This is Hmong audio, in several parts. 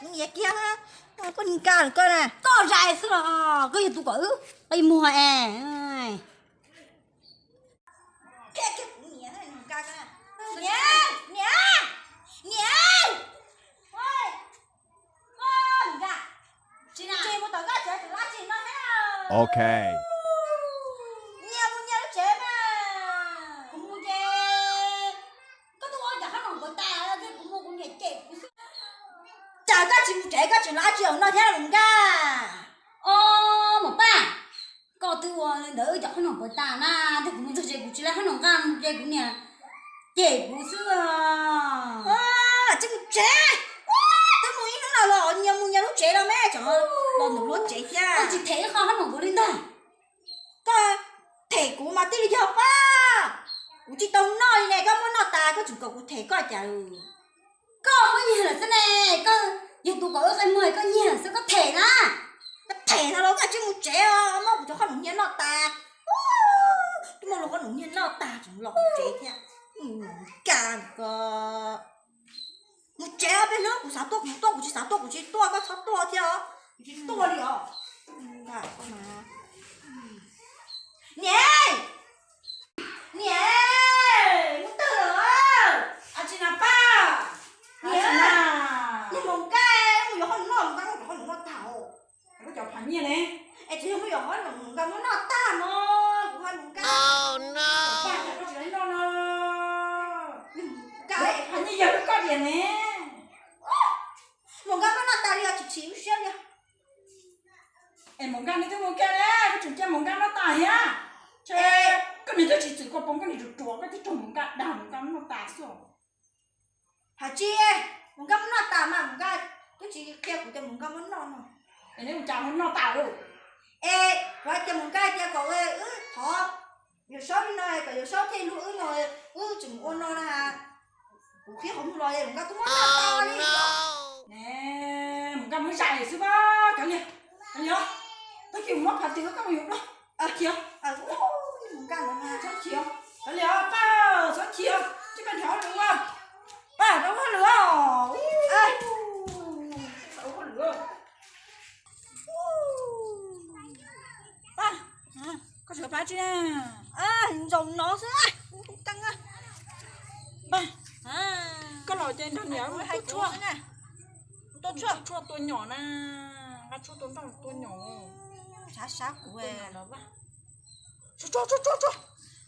Niam kiag, koj ni nkag lawm koj na. Koj zais xwb los koj yog tus kom wb qi muag es. Niam, niam, niam. Ok. Nyias mus nyias lub tsev mas. Kuv mus ces koj tuaj ua cas qhov no puas tas, kuv mus kuv niam cem kuv xwb. Cas koj tsis mus tsev, koj tseem los dab tsi no thiab los nkag? Os, Mos Paj, koj twb ua li ntawd wb cov qhob noom puas tas na, twb kuv mus txog tsev kuv tsis lawv qhob noom nqa mus ces kuv niam cem kuv xwb. Tsis mus tsev, twb mus ib hnub no los nyias mus nyias lub tsev los me tseem los ntawm lub tsev thiab. Koj tsis them ib qho qhob noom kuv li ntag. Koj them kuv mas tij li yog pab, kuv tsis tau noj li ne, koj muab noj tas koj tseem kom kuv them koj cas. Koj muab nyiag lawm xwb ne, koj yog tus kom wb qe muag koj nyiag lawm xwb koj them na. Koj them no los koj tsis mus tsev os, muab kuv cov qhob noom nyiag noj tas. Twb muab luag qhob noom nyiag noj tas tseem los kuv tsev thiab. Nkag ko. Mus tsev peb hnub, kuv xav tuaj kuv tuaj, kuv tsis xav tuaj kuv tsis tuaj, koj txhob tuaj thiab os, kuv tsis tuaj li os. Niam, niam, mus twg lawm? Ab tsi na pab, niam, mus nkag, mus yuav qhob noom noj, mus nkag mus yuav qhob noom noj tag os. Lub cov phav nyiaj ne? Es tsis yog muab yuav qhob noom nkag muab noj tag no, kuv hais mus nkag. Pab, cas koj tsis noj no? Nkag, phav nyiaj yog lub koj diam ne. Mus nkag muab noj tag li os, tsis chim lub siab li. Es mus nkag neb twb mus kiag ne, koj tseem cia mus nkag noj tas thiab. Ces koj niam twb tsis txwm koj poob, koj niam ruam ruam koj twb raug mus nkag dag mus nkag muab noj tas xwb. Hais tsis, mus nkag muab noj tas mas mus nkag, twb tsis qhia kuv tias mus nkag muab noj no. Es neb mus cas muab noj tas lauj? Es kuv hais tias mus nkag tias kom wb thov Yawm Saub li no, kom Yawm Saub thiaj hlub wb no, wb tseem mus ua no na. Kuv qhib qhov muag los mus nkag twb muab noj tas li. Ne, mus nkag muab zais xwb pab, kav liam, kav liam, tag kis mus muab phav twg koj mus yuav dua. Txhob chim, txhob chim, kav liam pab, txhob chim, tsis pab nrhav hauj lwm, pab nrhav hauj lwm os. Pab, koj sawv pab tsi na. Zaum no xwb, koj los ces nrog niam mus tua tshuaj, tua tshuaj tua nyom na, nqa tshuaj tua nroj tua nyom. Sab sab kuv.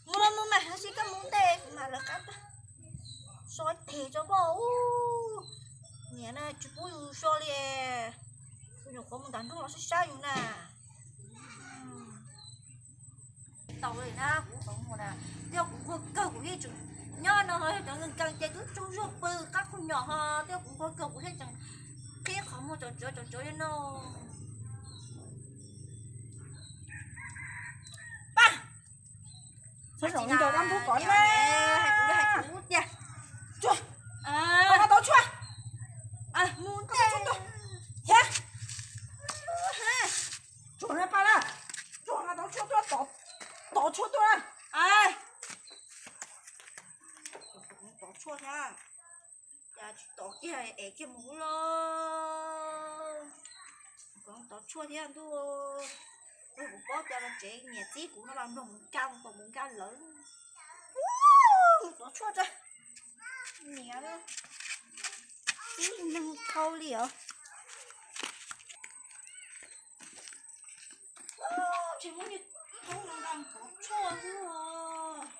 Mus los mus mas, tab sis koj mus ntej kuv mam lawv qab tag. So tes tso poj, niam na tsis pub yus so li. Tus nyuam qhuav mus nram nroog los sab sab yus na. Tau li na, kuv qhov muag na, twb yog kuv nquag kawg kuv yeej tseem nyob no, ho yog cov nkees nkees ces twb tsaug zog pw qab qhov nyom ho, twb yog kuv nquag kawg kuv thiaj tseem qhib qhov muag tsom ntsuav tsom ntsuav li no. Pab, txhob zaum li ntawd dab ntub kov na. Hais kuv li hais kuv tiag. Tsuag, koj nqa tau tshuaj. Mus ntej. Thiab. Tsuag na Pab na. Tsuag nqa tau tshuaj tuaj, tov tshuaj tuaj na. Tov tshuaj thiab. Cas tsis tov kiag es kiag mus lawm. Kuv tov tshuaj thiab ntuj. Kuv paub cas los tsev niam txib kuv no mas mloog mus nkag mus tom mus nkag lawm. Tov tshuaj tsa. Niam txib neeg khau li os. Tsis muaj niag tub no nqa tov tshuaj xwb os.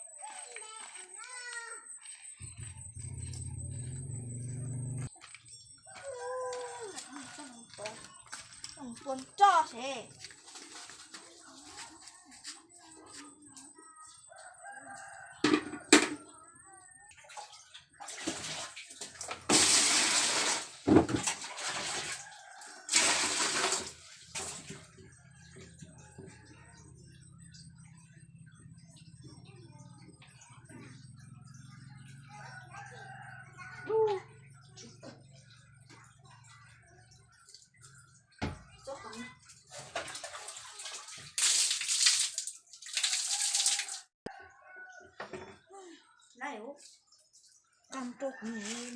Tua nroj seb.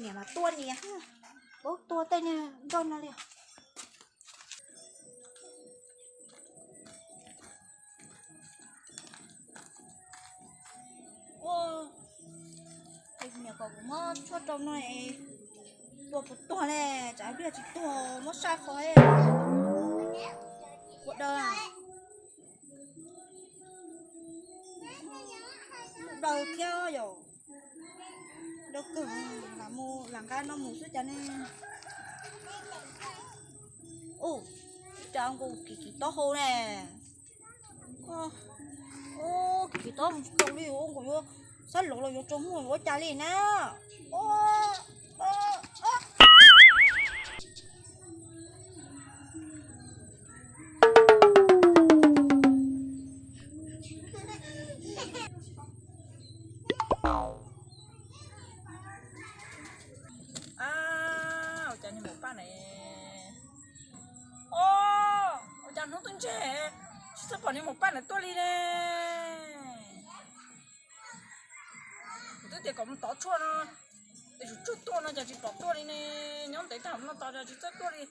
Niam mas tua niam. Ub, tua tej niag nroj no li. Ua, niam kom kuv muab tshuaj rau no es tua puas tuag ne, tsam pliag tsis tuag muab saj qhov. Ua daw, daw thiab yom. Daw kawg, lam mus lam nqa no mus xwb cas ne. Ua, cas nkaus kim kim taub hau ne. Ua, kim kim taub mus tsis tau li, ua nkaus yuav sab lov los yuav tsaus muag ua cas li na. Ua, ua, ua. A, ua cas niag maum paj na. O, ua cas hnub twb ntseg tsis txawj pom niag maum paj na tuaj li ne. Kuv twb tias kom mus tov tshuaj no, es tshuaj tuaj no cas tsis pom tuaj li ne. Nyob ntev tag no tos cas tsis txawj tuaj li.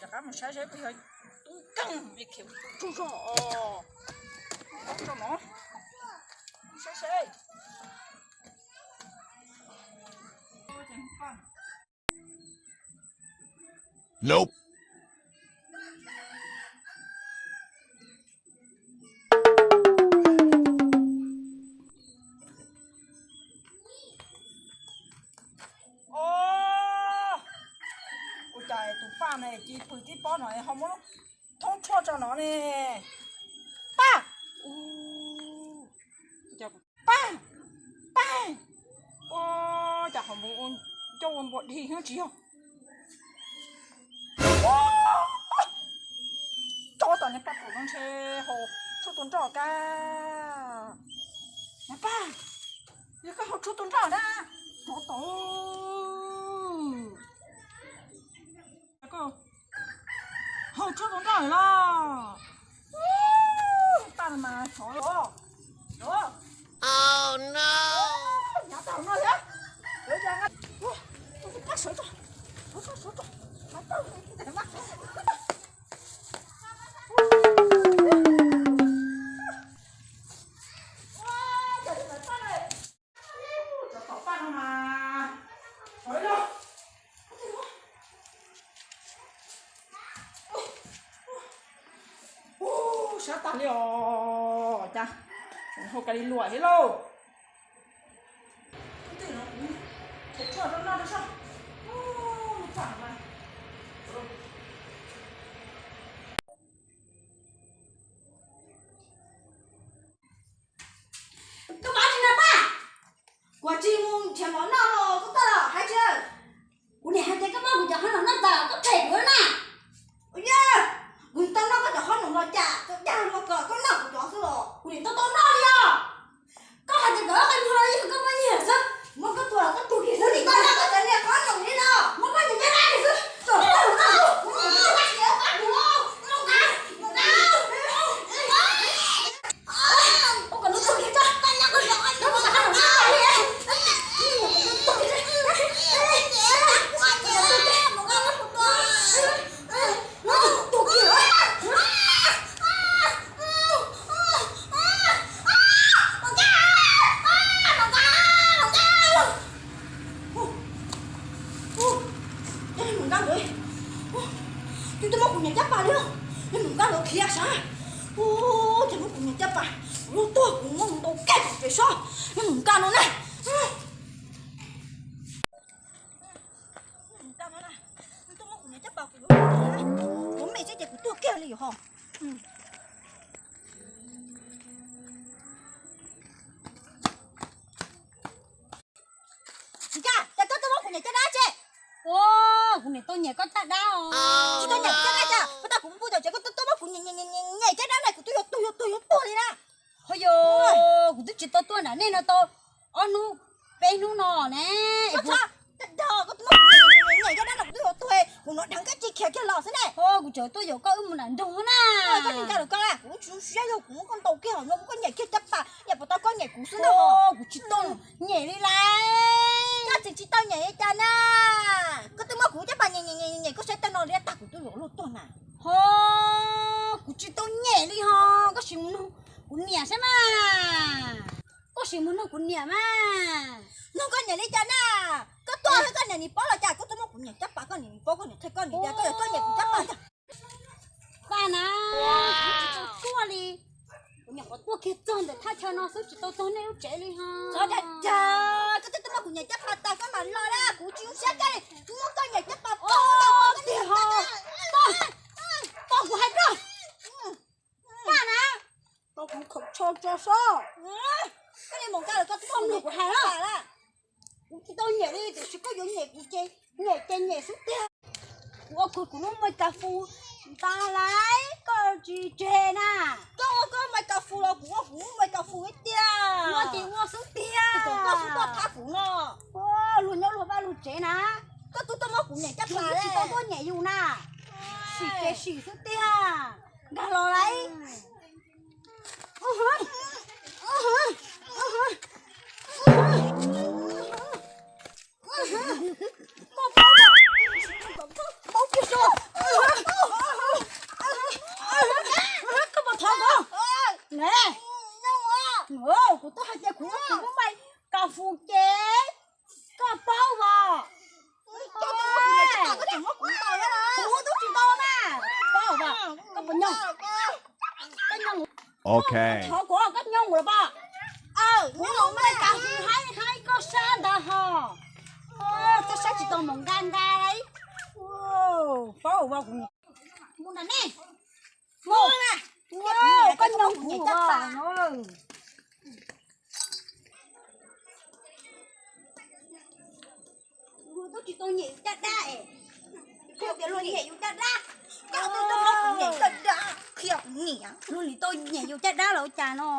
Rov qab mus saib saib puas yog tub nkeeg es khiav tsaug zog os. Tov tshuaj no saib saib. O, ua cas tus paj no ci pw tib pob no ho muab thoob tshuaj tso no ne. Paj, paj, paj. O, cas qhov npua ncauj ua npua dig xwb tsis yog. Tso tom niag paj pum no ntshe haus tshuaj tua nroj kab. Niag paj, yog koj haus tshuaj tua nroj na, hnov tau. Koj haus tshuaj tua nroj lawm los? Paj mas sov los. Nyav tau no thiab. Paj sawv tso, sawv tso, sawv tso. Cov tom paj no mas, sab tag li os cas, hau ka li luam thiab lauj. Tus twg no kuv qhia tshuaj rau noj rau soj. Tus paj tsis na paj, kuv tsis mus nrhiav mov noj los koj tuaj los hais tsis. Kuv niam hais tias koj muab kuv cov qhob noom noj tas koj them kuv na. Ua yog, kuv tau noj koj cov qhob noom los cas tau dag los kom koj noj kuv cov xwb los kuv niam tau tau noj li os. Koj hais tias kom koj qe muag los yog koj muaj nyiaj xwb, muab koj tua los koj tuag kiag xwb li koj noj koj cov niag qhob noom li no. Muab koj niam caj dab li xwb. Yog li mus nkag lawv, yog tuaj muab kuv niam caj pas li, yog mus nkag lawv khiav sav. Ces muab kuv niam caj pas, kuv luag tuag kuv muab mus ntaus kiag tom tsev sob, yog mus nkag no na. Mus nkag no na, tuaj muab kuv niam caj pas kuv luag tuag, kuv me xwb ces kuv tuag kiag li ho. Nkag, cas koj tuaj muab kuv niam caj dab tse? Ua, kuv niam tau nyiam koj caj dab os. Tsis tau nyiam caj dab cas, koj tau kuv pub tom tsev koj tuaj muab kuv niam caj dab na, kuv twb yuav tuag yuav tuag yuav tuag li na. Ho yog, kuv twb tsis tau tuaj nram nej no tau ob hnub peb hnub no ne. Koj txhob dag, koj tuaj muab kuv niam caj dab no kuv twb yuav tuag, kuv hnov dheev koj tsis khiav kiag los xwb ne. Ho kuv tseem tuaj yaum koj wb mus nram nroog na. Koj nim nkag los koj, kuv lub siab yog kuv muab koj ntaus kiag hauv no, muab koj nyem kiag caj pas, nyem puas tau koj nyem kuv xwb na. Kuv tsis tau nyem li lawm. Koj tseem tsis tau nyem li cas na? Koj twb muab kuv Ho, kuv tsis tau nyem li ho, koj sim mus nug kuv niam saib mas. Koj sim mus nug kuv niam mas. Nug koj niam li cas na? Koj tuaj thiab koj niam nws paub los cas? Koj tuaj muab kuv niam caj pas, koj niam nws paub, koj niam qhia koj niam tias koj yuav tuaj nyem kuv caj pas ntag. Paj na, kuv tsis tau tuaj li. Kuv nyuam qhuav tuaj kiag txog ntawm thaj chaw no xwb, tsis tau txog nej lub tsev li ho. Txhob dag dag, koj twb tuaj muab kuv niam caj pas tas koj mam los na, kuv tsis zoo siab koj li, kuv muab koj niam caj pas poob ntag. Tiag ho, tau, tau kuv hais koj. Paj na, tau kuv khaum tsho tso sob. Koj li mus koj los koj tuaj nug kuv hais na. Kuv tsis tau nyem li, tiam sis koj yuav nyem kuv ces nyem ces nyem xwb tiag. Kuv ua kuv kuv lub muaj kas fus ntas laiv koj tsis tseg na. Koj ua koj muaj kas fus los kuv ua kuv lub muaj kas fus ib tiag. Ua ces ua xwb tiag. Koj xub tuaj thab kuv no. Luag nyob luag vaj luag tsev na. Koj twb tuaj muab kuv nyem caj pas, tsis tau tuaj nyem yus na. Sim ces sim xwb tiag. Nkag los laiv. Koj paub, paub kiag so. Koj puas thov kuv? Ne, kuv twb hais tias kuv yuav kuv lub muaj kas fus ces koj paub os. Kuv twb tsis tau na. Paub os, koj puas nyoo? Koj nyoo. Thov kuv, koj nyoo los pom. Kuv lub muaj kas fus haib haib koj sab ntawd ho. Koj sab tsis tau mus nqa nqa li. Paub os, mus nram nej. Mus, koj nyoo kuv caj pas no. Luag twb tsis tau nyem yus caj dab es, koj tias luag nyem yus caj dab. Koj twb tau muab kuv nyem caj dab, qhia kuv niam, luag nim tau nyem yus caj dab los ua cas no.